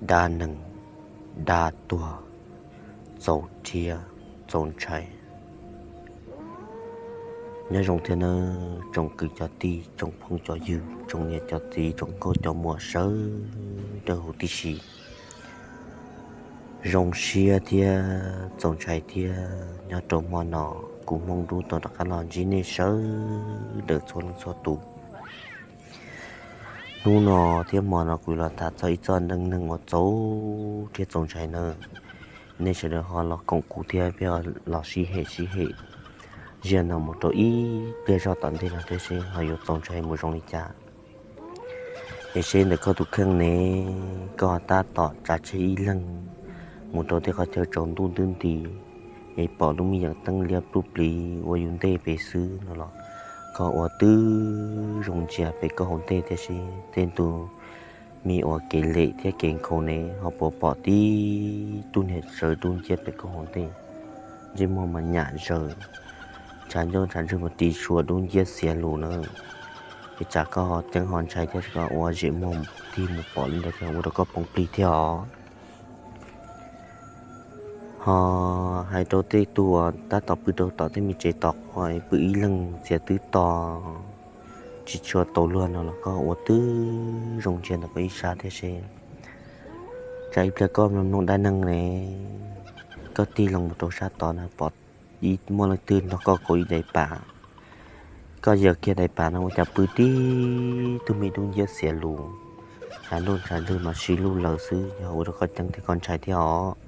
Dab neeg, dab tuag, txaus rhiab, txaus ntshai. Nyob zoo thiab nawb tsoom kwv cov tij, tsoom phooj cov ywg, tsoom niam cov txiv, tsoom nkauj cov muam sawv daws huv tib si. Zoo siab thiab txaus ntshai thiab nyob rau hmo no kuv Hmoob Dub tau rov qab los ntsib nej sawv daws txhua leej txhua tus. Hnub no thiab hmo no kuv los tham txog ib txoj dab neeg uas txaus rhiab txaus ntshai nawb. Nej sawv daws ho los koom kuv thiab peb los sib hem sib hem zaj no mus rau ib pliag zog tom ntej no thiab seb ho yuav txaus ntshai mus zoo li cas. Es seb ntawm koj tus kheej ne, koj ho tab tom tsav tsheb ib leeg mus rau tej qhov chaw tsaus ntuj nti nti, es pom lub me nyuam teeb liab pluj pliv ua yus ntej pem xwb no los koj ua tib zoo ntsia pem koj hauv ntej thiab seb tej ntu me uas kev lem thiab kev nkhaus ne ho puas pom tib tug niag sawv dub nciab pem koj hauv ntej, ntsej muag mas nyam zaws, ntshav ncauj ntshav ntswg mas ris sua dub nciab xiav lus na. Es tsam koj ho ceeb ho ntshai thiab koj ua zem muag tig mus pom li ntawd thiab ua rau koj poob plig thiab os. Ho hais rau tej tug uas tab tom pw rau tom tej me tsev tom qhua pw ib leeg txiav twb to tsis tshua tau luag no los koj ua tib zoo ntsia ntawm koj ib sab thiab seb tsam ib pliag koj mloog mloog dab neeg ne, koj tig loo mus rau sab tod na pom ib muaj leej twg nrog koj kaus ib daim pam. Koj yawm kiag daim pam no ua cas pw tib tug me dub nciab xiav lus, ntshav ntuj ntshav ntswg mas si lug lawm xwb, yog ua rau koj ceeb thiab koj ntshai thiab os.